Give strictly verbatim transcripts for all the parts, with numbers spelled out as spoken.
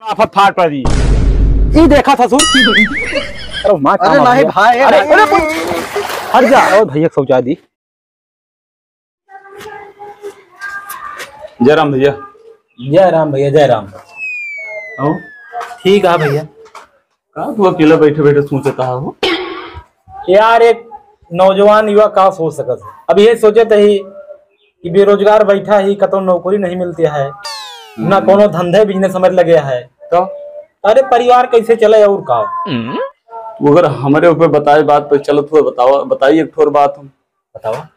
आफत फाट पड़ी। ई देखा ससुर। अरे माँ, अरे काम आ नहीं गया। भाई, अरे, भाई। अरे, हट जा। और भैया के शौचा दी। जय राम भैया। जय राम भैया, जय राम। और? ठीक है भैया। का तू अकेला बैठे बैठे सोचता हो? यार, एक नौजवान युवा का सोच सकत है? अब ये सोचत ही कि बेरोजगार बैठा ही, कतौ नौकरी नहीं मिलती है, ना हम्म। कोनो धंधे बिजनेस समझ लगे है। तो? अरे, परिवार कैसे चले और का? तू अगर हमरे ऊपर बताए बात पर चलत हुआ, बतावा, बताई एक ठोर बात हम। बतावा।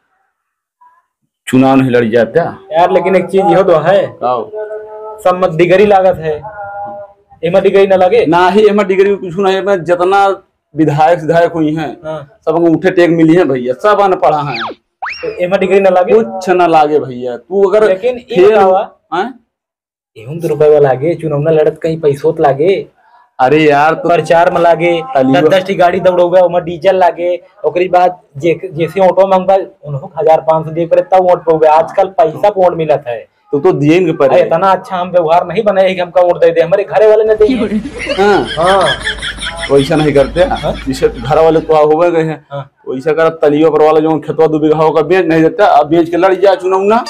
चुनाव नहीं लड़ी जाता। यार, लेकिन एक चीज इहो तो है। का हो? सब में डिग्री लागत है, एमा डिग्री ना लागे? ना ही, एमा डिग्री कुछ ना है, एमा जितना विधायक सिधायक हुई हैं, हाँ। सब अंगूठे टेक मिली हैं भैया, सब अनपढ़ा हैं। तो एमा डिग्री ना लागे? कुछ ना लागे भैया, तू अगर लेकिन ई फेल बतावा, हैं? एहू में तो रुपया लागे, चुनौना लड़त कहीं पैसोत लागे। अरे यार, तो प्रचार में लागे, तलियो दस दस ठी गाड़ी दौड़ौबे, ओमा डीजल लागे, ओकरी बाद जे, जैसे ऑटो मांगबा, उनको हजार पाँच सौ दे पड़े, तब वोट पाओगे। आजकल पैसा पे वोट मिलत है। तो, तो दिए इनके पड़े। अरे, इतना अच्छा हम व्यवहार नहीं बनाए कि हमका वोट दे दे, हमारे घरे वाले ने दे। हाँ। हाँ। वैसा नहीं करते हैं। हाँ? जिसे घर वाले तो हुए गए हैं। हाँ। वैसा कर तलियो पर वाला जो खेतवा दो बीघा का बेच नहीं देता, अब बेच के लड़ जा चुनौना,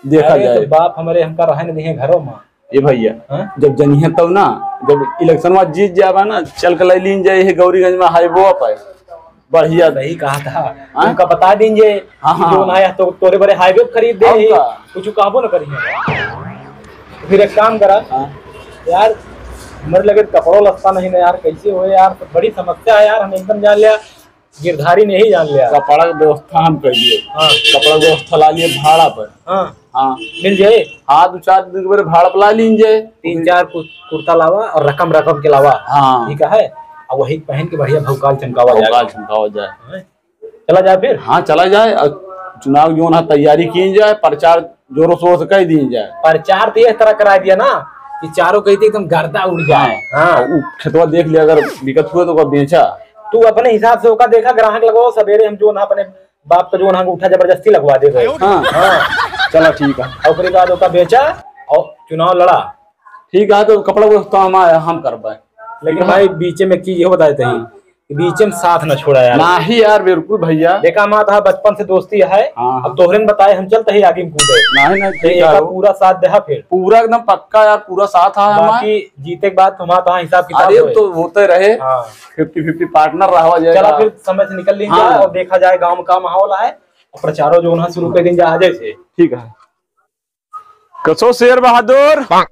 देखा अरे, जाए। तो बाप हमारे हमका रहे नहीं है घरों में। ए भैया, हाँ? जब जनिहे तब ना, जब इलेक्शन में जीत जाबा ना, चल के ले लीन जाए, ये गौरीगंज में हाईवे पे, बढ़िया। सही कहा था। हाँ? उनका बता दीन जे, हाँ, कि हाँ। जो ना है तो तोरे बड़े हाईवे खरीद दे, और ही, का? कुछ कहबो न करिए। फिर एक काम करा, हाँ। यार, हमारे लगे कपड़ो लत्ता नहीं ना यार, कैसे हो यार, बड़ी समस्या है यार, हम एकदम जान लिया। गिरधारी नहीं जान लिया। कपड़ा के व्यवस्था हम कर दिए। हाँ। कपड़ा के व्यवस्था ला लिए भाड़ा पर। हाँ। हाँ। मिल जाए? हाँ, दो चार दिन के बाद भाड़ा पर ला लीन जाए। तीन चार कु-, कुर्ता लावा और रकम रकम के लावा। हाँ। ठीक है? और वही पहन के बढ़िया भौकाल चमकावा जाए। भौकाल चमकावा जाए। हाँ। चला जाए फिर? हाँ, चला जाए। और चुनाव जो ना तैयारी की जाए, प्रचार जोरों शोर से कह दी जाए। प्रचार तो इस तरह करा दिया ना कि चारों कहीं एकदम गर्दा उड़ जाए। हाँ। हाँ। उ खेतवा देख लिया, अगर बिकत हुआ तो ओका बेचा। तू अपने हिसाब से ओका देखा, ग्राहक लगवाओ, सवेरे हम जो ना अपने बाप का जो ना अंगूठा जबरदस्ती लगवा दे गए। हाँ। हाँ। चला ठीक है। और ओकरे बाद ओका बेचा और चुनाव लड़ा। ठीक है, तो कपड़ा व्यवस्था हम आए, हम करबे। लेकिन ठीक है। भाई, बीचे में एक चीज ये बताए थे, हाँ। बीचे में साथ न छोड़ा यार। नाही यार, बिल्कुल भैया। देखा, हमारा तो बचपन से दोस्ती है। हाँ, हाँ। अब तोहरे ने बताए, हम चलते ही आगे में कूदे। नाही, नाही, तो ठीक एका है। पूरा साथ देहा फिर। पूरा एकदम पक्का यार, पूरा साथ है हमारा। बाकी जीते के बाद तुम्हारा तो हिसाब किताब अरे, होए। तो होते रहे। हाँ। फिफ्टी फिफ्टी पार्टनर रहा जाएगा। चला फिर समय से निकल लीन हाँ। जाए और देखा जाए गाँव में का माहौल है। और प्रचारो जो उन्हें शुरू कर दीन जाए आज से। ठीक है। कसो शेर बहादुर?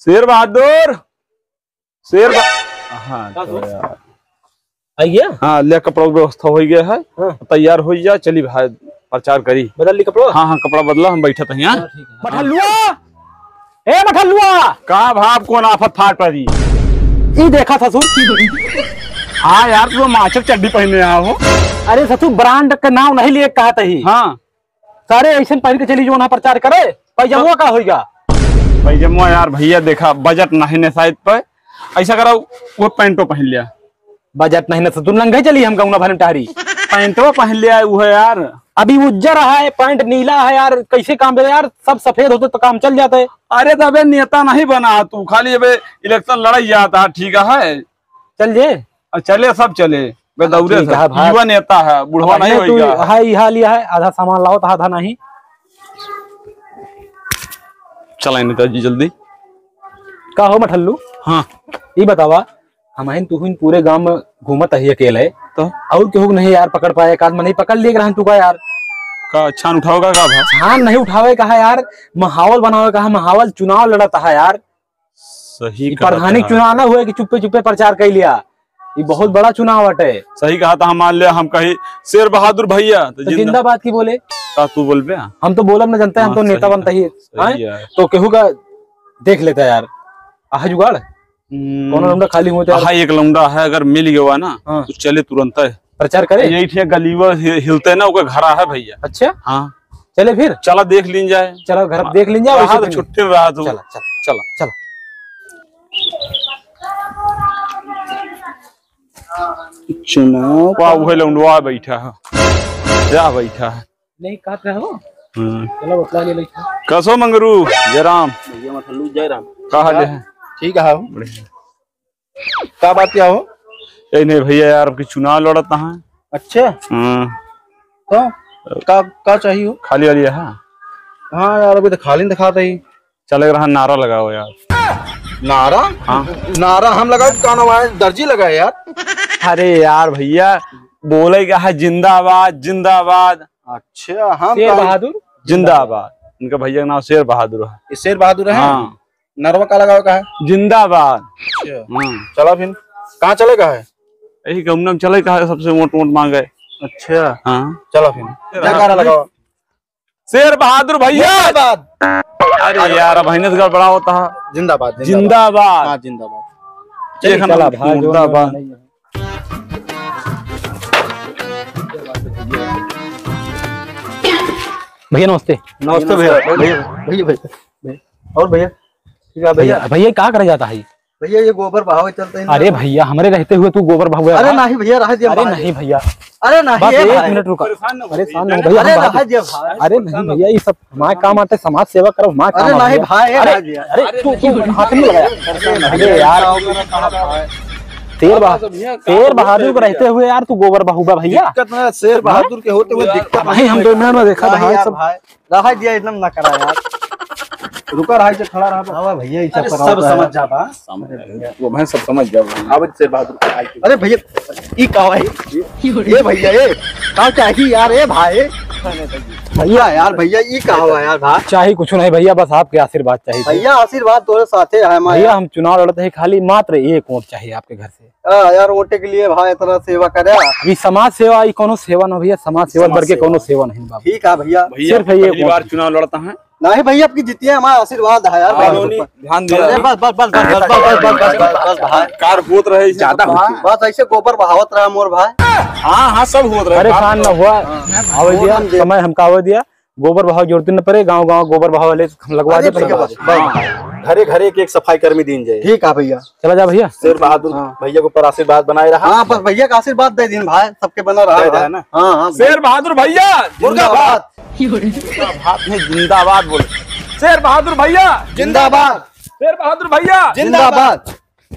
शेर बहादुर? शेर बा-, हाँ, का तो सोच? यार। आ गया? हाँ, ले कपड़ा के व्यवस्था हो गया है। हाँ। तैयार हो जा, चली भाई, प्रचार करी। बदल ली कपड़ा? हाँ, हाँ, कपड़ा बदला, हम बैठत हैं, हाँ। हाँ, ठीक है। मठल्लुआ! ए मठल्लुआ! का भाव कौन आफत फाट पड़ी? ई देखा ससुर। हाँ यार, तू तो माचक चड्डी पहने आया हो। अरे ससुर, ब्रांड का नाम नहीं लिए कहत ही। हाँ। सारे ऐसे पहन के चली जो ना प्रचार करे, पैजमुआ का होइगा? पैजमुआ यार भैया देखा, बजट नहीं ने शायद पे, ऐसा करा वो पैंटो पहन लिया। बजट नहीं ने तो तू नंगे चली हम कहूँ ना भरम टहरी। पैंटो पहन लिया वो है यार। अभी उज्जर है, पैंट नीला है यार, कैसे काम दे यार, सब सफेद होते तो काम चल जाते। अरे तो अबे नेता नहीं बना तू, खाली अबे इलेक्शन लड़ाई जाता, ठीक है। चल जे। आ, चले, सब चले। बेदौरे ठीक से। है, भाई। युवा नेता है, बुढ़वा अब नहीं अपने तू होइगा। है, ई हाल यह है, आधा सामान लाओ तो आधा नहीं। चलाए नेताजी जल्दी। का हो मठल्लू? हाँ। ई बतावा, हमहिन तुहिन पूरे गांव में घूमत ही अकेले। तो? और केहू नहीं यार पकड़ पाए, एक आध मनई पकड़ लिए रहन तू का यार। का छान उठाओगा का भाई? छान नहीं उठावे का है यार, माहौल बनावे का है, माहौल चुनाव लड़त है यार। सही ई कहा प्रधानी था। चुनाव ना हुए कि चुप्पे चुप्पे प्रचार कर लिया। ई बहुत बड़ा चुनाव अटे। सही कहा था, हम मान लिया, हम कही शेर बहादुर भैया, तो तो जिंदा- जिंदाबाद की बोले। का तू बोलबे? हम तो बोलब ना, जनता है, हम हाँ, तो नेता सही बनता ही है। सही है। तो केहू का देख लेता यार। आहा जुगाड़? हम्म। कौनो लौंडा खाली हुए तो यार। आहा एक लौंडा है, अगर मिल गया ना, हाँ। तो चले तुरंत है। प्रचार करे? यही ठे गलीवा हि-, हिलते ना, ओकर घरा है भैया। अच्छा? हाँ। चले फिर? चला देख लीन जाए। चला घर देख लीन जाए, रहा वैसे तो फिर छुट्टी में रहा तू। चला, चला। चला। चला। चुनाव वाह, का वही लौंडवा बैठा है। क्या बैठा है? नहीं, कहत रहे हो? हम्म। चलो, बतला ले, बैठा। कसो मंगरू? जय राम। भैया, मत हल्लू, जय राम। का हाल है? ठीक है हो। बढ़िया। का बात क्या हो? यही नहीं भैया यार, अब की चुनाव लड़त है। अच्छा। हाँ। तो का, का चाहिए हो? खाली वाली है। हाँ यार, अभी तो खाली दिखाता ही। चले रहा, नारा लगाओ यार। नारा? हाँ। नारा हम लगाओ, कौन आवाज दर्जी लगाए यार? अरे यार भैया, बोले का है जिंदाबाद, जिंदाबाद। अच्छा, हम शेर कहा बहादुर? जिंदाबाद। इनका भैया का नाम शेर बहादुर है। ये शेर बहादुर है? हाँ। नरवा का लगाओ का है? जिंदाबाद। अच्छा। हाँ। चला फिर, कहाँ चले का है? यही गमनम चले का है, सबसे वोट वोट मांगे। अच्छा। हाँ। चला फिर, जयकारा लगाओ। शेर बहादुर भैया। जिंदाबाद। अरे यार, अब हिने से गड़बड़ा होता है। जिंदाबाद, जिंदाबाद। जिंदाबाद। हाँ, जिंदाबाद। चलिए, चला भाई, जिंदाबाद। भैया नमस्ते। नमस्ते भैया। भैया, भैया, भैया। और भैया, ठीक है भैया। भैया, भैया, का करे जाता है? भैया, ये गोबर बहावे चलते हैं। अरे भैया, हमरे रहते हुए तू गोबर बहावे अरे बा? नहीं भैया, रह दिया अरे भाई। नहीं भैया। अरे नहीं, बस ए एक भाई। मिनट रुका। परेशान न हो परेशान न हो भैया। भैया, हम अरे बात रह दिया भाई। अरे नहीं भैया, ये सब हमारे काम आते, समाज सेवा करो, हमारे अरे काम आते नहीं हैं। भाई, अरे, रह दिया। अरे तू, तू हाथ नहीं लगाया। अरे यार, शेर बहा-, शेर बहादुर को रहते हुए यार तू गोबर बहावे बा भैया। दिक्कत ना, शेर बहादुर के होते हुए दिक्कत नहीं, हम दो मिनट में देखा नहीं भाई यार सब। भाई। रहा दिया, एकदम ना करा यार। रुका रहा, इसे खड़ा रहा। हाँ भैया, ये सब अरे, सब समझ जा बा। समझ जा। वो मैं सब समझ जा। अब से बात रुका, आई। अरे भैया, ई का है? ये भैया, ये का चाहिए यार, ए भाई? भैया यार, भैया, ई का हुआ यार, भाई? चाही कुछ नहीं भैया, बस आपके आशीर्वाद चाहिए। भैया, आशीर्वाद तोरे साथे है हमारे। भैया, हम चुनाव लड़ते हैं, खाली मात्र एक वोट चाहिए आपके घर से। हाँ यार, वोटे के लिए भाई इतना सेवा करे। अभी समाज सेवा, ई कोनो सेवा ना भैया, समाज सेवा समाज बढ़ के सेवा। कोनो सेवा नहीं बाबू। ठीक है भैया। भैया, सिर्फ ये पहली बार चुनाव लड़ता है। नहीं भैया, आपकी जीतिए, हमारा आशीर्वाद है यार। हाँ, भाई, ध्यान दिया। अरे बस, बस, बस भाई। कार होत रहे, ज्यादा होत रहे। बस ऐसे गोबर बहावत रहा मोर भाई। हाँ, हाँ, सब होत रहे। परेशान ना हुआ। हाँ। आवे दिया, समय हमका आवे दिया। गोबर बहावे जरूरत न पड़े, गाँव गाँव गोबर बहावे वाले हम लगवा अरे दे, भैया, बस, बस। हाँ। घरे घरे एक एक सफाई कर्मी दीन जाए। ठीक है भैया। चला जा भैया। शेर बहादुर हाँ। भैया के ऊपर आशीर्वाद बनाए रहा। हाँ, बस भैया का आशीर्वाद दे दीन भाई, सबके बना रहा दे दे भाई। ना। हाँ, हाँ, शेर बहादुर भैया जिंदाबाद। जिंदाबाद। जिंदाबाद नहीं, जिंदाबाद बोले। शेर बहादुर भैया जिंदाबाद। शेर बहादुर भैया जिंदाबाद।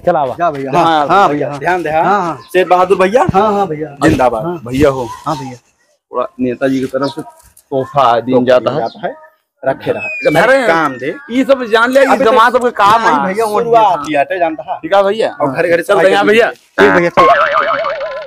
चला आवा। जा भैया। हाँ, हाँ, हाँ, भैया, भैया। ध्यान दे, हाँ। हाँ, हाँ। शेर बहादुर भैया। हाँ, हाँ, भैया। जिंदाबाद। हाँ। भैया हो। हाँ, भैया। थोड़ा नेताजी की तरफ से तोहफा दीन जाता है। जाता है। रखे रहा। अरे, काम दे। ई सब जान ले, ई अबे तो जमा सबके काम नहीं है। भैया, वोट शुरुआत दिया। ही आटे जानता है। ठीक है भैया। और घरे घरे चल सफाई भैया, कर भैया। ठीक भैया, चल।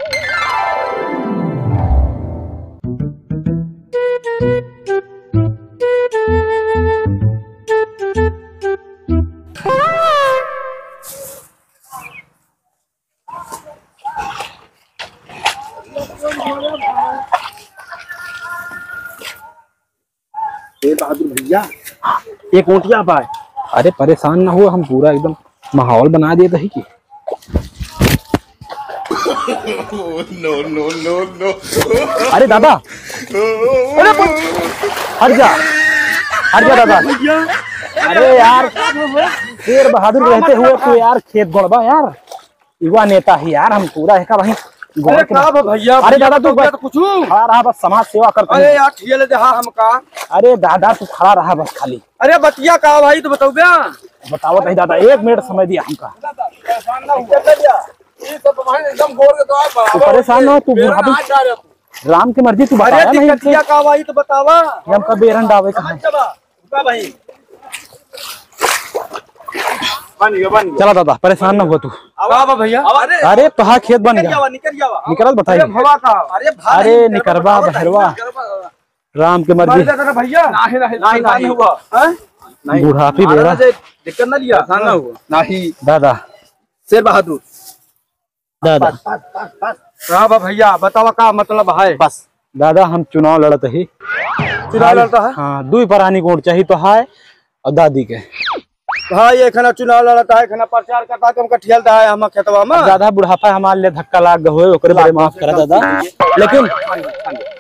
ए बहादुर भैया, एक ओटिया बा। अरे परेशान ना हो, हम पूरा एकदम माहौल बना दिए दही की। No, no, no, no। अरे दादा, अरे प-, हट जा, हट जा दादा। भैया, अरे यार, शेर बहादुर रहते हुए तू यार खेत गोड़बा यार। युवा नेता ही यार, हम पूरा है का भाई। अरे का बा भैया, अरे भैया दादा, तू तो बस क्या तो कुछ खड़ा रहा, बस समाज सेवा करते अरे हैं। यार, ठिया ले दे, हाँ, हम का। अरे दादा, तू खड़ा रहा बस खाली। अरे बतिया का भाई, तो बताओ क्या? बताओ नहीं दादा, एक मिनट समय दिया हमका। परेशान ना हुआ। ये सब भाई एकदम गोर के तो आप तू परेशान ना हो, तू मेरा बुढ़ापे हाथ जा रहा तू। राम की मर्जी, तू अरे बताया नहीं दिक्कतिया हमसे। का भाई, तो बतावा। ये हमका बेरन डावे का है। समझ जा बा। का भाई? बन गया, बन गया। चला दादा, परेशान ना हुआ तू। अब आवा भैया। अरे, अरे, तोहार खेत बन निकल गया। जावा, निकल जावा। निकलत बताई। अरे भवा का? अरे भाई, अरे, निकल निकरबा, बतावा, बहरवा। निकल बतावा। राम के मर्जी। मर जाता ना भैया। नहीं, नहीं, नहीं, परेशान नहीं। हुआ। हैं? नहीं। बुढ़ापी मारा बेरा। ना जे दिक्कत ना लिया। परेशान ना हुआ। नहीं। दादा। शेर बहादुर। दादा। बस, बस, बस, बस। हाँ बा भैया, बतावा का मतलब है? बस। दादा, हम चुनाव लड़त ही। चुनाव लड़ता है? हाँ, दुई परानी के वोट चाहिए तो है और दादी के। हाँ, ये खाना चुनाव लड़ता है, खाना प्रचार करता है, हमका ठेलता है हम खेतवा में। अब दादा, बुढ़ापा हमारे लिए धक्का लाग गए, ओकरे बड़े माफ करा दादा। लेकिन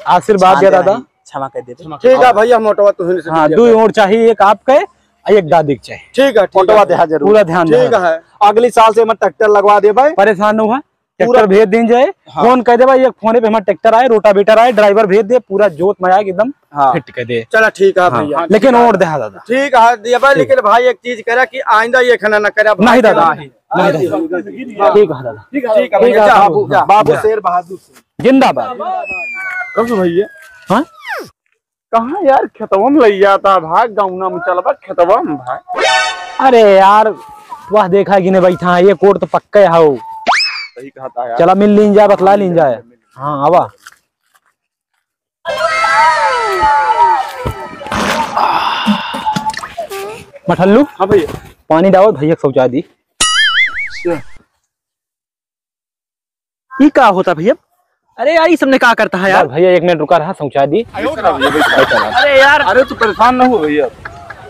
आशीर्वाद दे दादा। क्षमा कर दे। ठीक है भैया, मोटवा तू ही से हाँ, दे दो दे। वोट चाहिए, एक आपके और एक दादी के चाहिए। ठीक है, ठीक मोटवा है। दे, हाँ, जरूर। पूरा ध्यान ठीक दे। है, अगली साल से मैं ट्रैक्टर लगवा दे भाई। परेशान न हुआ। ट्रैक्टर भेज दीन जाए। हाँ। फोन कइ देबा, एक फोने पे हमार ट्रैक्टर आए, रोटावेटर आए, ड्राइवर भेज दे, पूरा जोत में आए एकदम हाँ। फिट कइ दे। चला ठीक है हाँ। भइया। लेकिन और देहा दादा। ठीक है, देबा, लेकिन भाई एक चीज करा कि आइंदा ये खाना ना करा। नहीं दादा। नहीं। नहीं दादा। ठीक है दादा। ठीक है भइया, जा बाबू, जा। बाबू शेर बहादुर सिंह। जिंदाबाद। कब से भइया? हाँ? कहाँ यार, खेतवा में लइ जाता भाग, गौना में चलबा खेतवा में भाग। अरे यार, वह देखा कि नहीं बैठा है, ये कोट तो पक्का है हो। सही कहता यार। चला मिल लीन जाए, बतला लीन जाए। हाँ, आवा। मठल्लू, हाँ भइया। पानी डावत भइया के शौचा दी। अच्छा। ई का होता भइया? अरे यार, ई सबने का करता है यार? यार भइया, एक मिनट रुका रहा, शौचा दी। अरे यार। अरे तू परेशान ना हो भइया।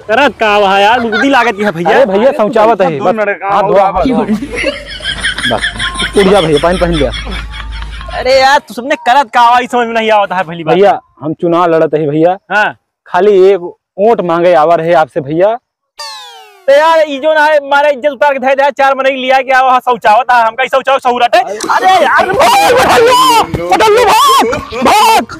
करत का हुआ यार, गुदगुदी लागत है भइया। अरे भइया, शौचावत है, बस। हाथ धोआ, हाथ धोआ। बस, उठ जा भइया, पानी पहन लिया। अरे यार, तू सबने करत का हुआ, ई समझ में नहीं आवत है भइया। भइया, हम चुनाव लड़त है भइया। हाँ। खाली एक वोट मांगे आवा रहे आपसे भइया। तो यार, ई जो ना है, मारे इज्जत उतार के धरे दे, चार मनई लिया के आवा, हाँ, शौचावत है, हमका ई शौचावत सहूर हटे। अरे यार, ओ, मठल्लू, मठल्लू, भाग, भाग।